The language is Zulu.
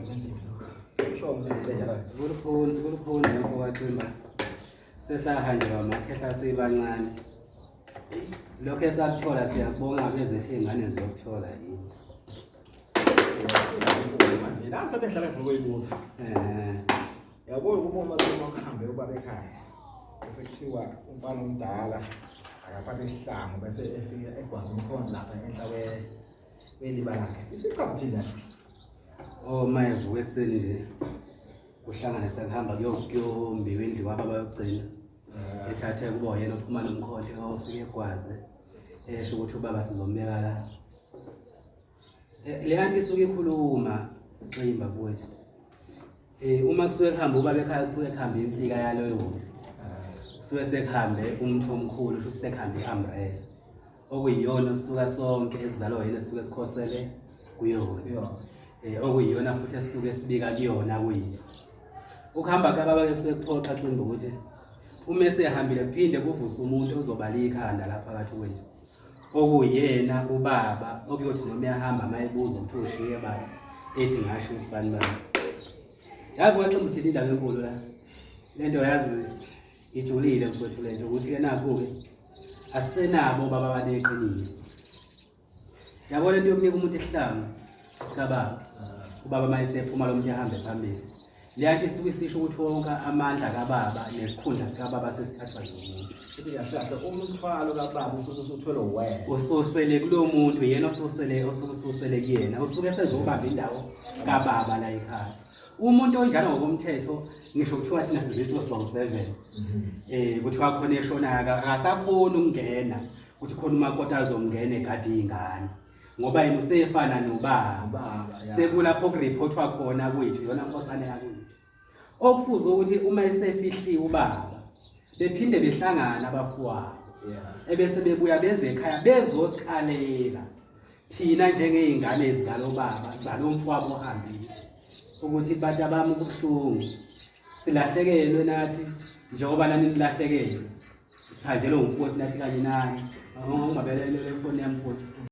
Akwenzeki lokho. Kusho ngizokuqeda la. Kulukhuni, kulukhuni mfowethu. Sesahanjelwa amakhehla sibancane. Lokho esakuthola siyakubonga bezethu iy'ngane ziyokuthola yini. Manje la nto engihlala ngifuna ukuyibuza. Yabo ukuba uma kuhambe ubaba ekhaya bese kuthiwa umfana omdala akaphathe isihlangu bese efika egwaza umkhondo lapha enhla kweliba lakhe. Isichaza thina. Oh mayevuka ekuseni nje kuhlangane sekuhamba kuyombiwa indlu kwabo abayogcina. Ethathe kuba uyena ophuma nomkhonto ofike egwaze esho ukuthi ubaba sizombeka la. Leya nto isuke ikhuluma ximba mfowethu. Uma kusuke kuhambe ubaba ekhaya kusuke kuhambe insika yaloyo muntu. Kusuke sekuhambe umthu omkhulu kusho ukuthi sekuhambe i-umbrella. Okuyiyona osuka sonke esizalwa yena esisuke sikhosele kuyona. Okuyiyona futhi esisuke sibika kuyona kuyithu. Ukuhamba kababa ke kusuke kuphoxa ximba ukuthi uma esehambile kuphinde kuvuse umuntu ozobala ikhanda la phakathi kwethu. Okuyena ubaba okuyothi noma uyahamba uma ebuza ukuthi ushiye bani ethi ngasho usibani bani. Yazi waximba uthini indaba enkulu la. Le nto yazi ijulile mfowethu le nto ukuthi-ke nakhu-ke asisenabo obaba abaneqiniso. Yabo le nto yokunika umuntu isihlangu sikababa ubaba uma esephuma lo muntu ahambe phambili. Leya nto isuke isisho ukuthi wonke amandla kababa nesikhundla sikababa sesithathwa yimuntu. Futhi kahle kahle umthwalo kababa usuke usuthwelwe wena. Ususele kulo muntu yena osusele osuke ususele kuyena usuke esezobamba indawo kababa la ekhaya. Umuntu onjalo ngokomthetho ngisho kuthiwa thina sizithi sibawu-7 kuthiwa khona eshonayo akasakhoni ukungena kuthi khona umakoti azongena egade iy'ngane ngoba yena usefana nobaba sekulapho kuriphothwa khona kwethu iyona nkosana yakwethu okufuze ukuthi uma esefihliwe ubaba bephinde behlangana abafowabo ebese bebuya beze ekhaya bezosikhalela thina njengey'ngane ezidlala ubaba zalo mfowabo ohambile ukuthi bantu abami kubuhlungu silahlekelwe nathi njengoba nani nilahlekelwe sihanjelwe ngumfowethu nathi kanye nani ungabelele ifoni yami mfowethu.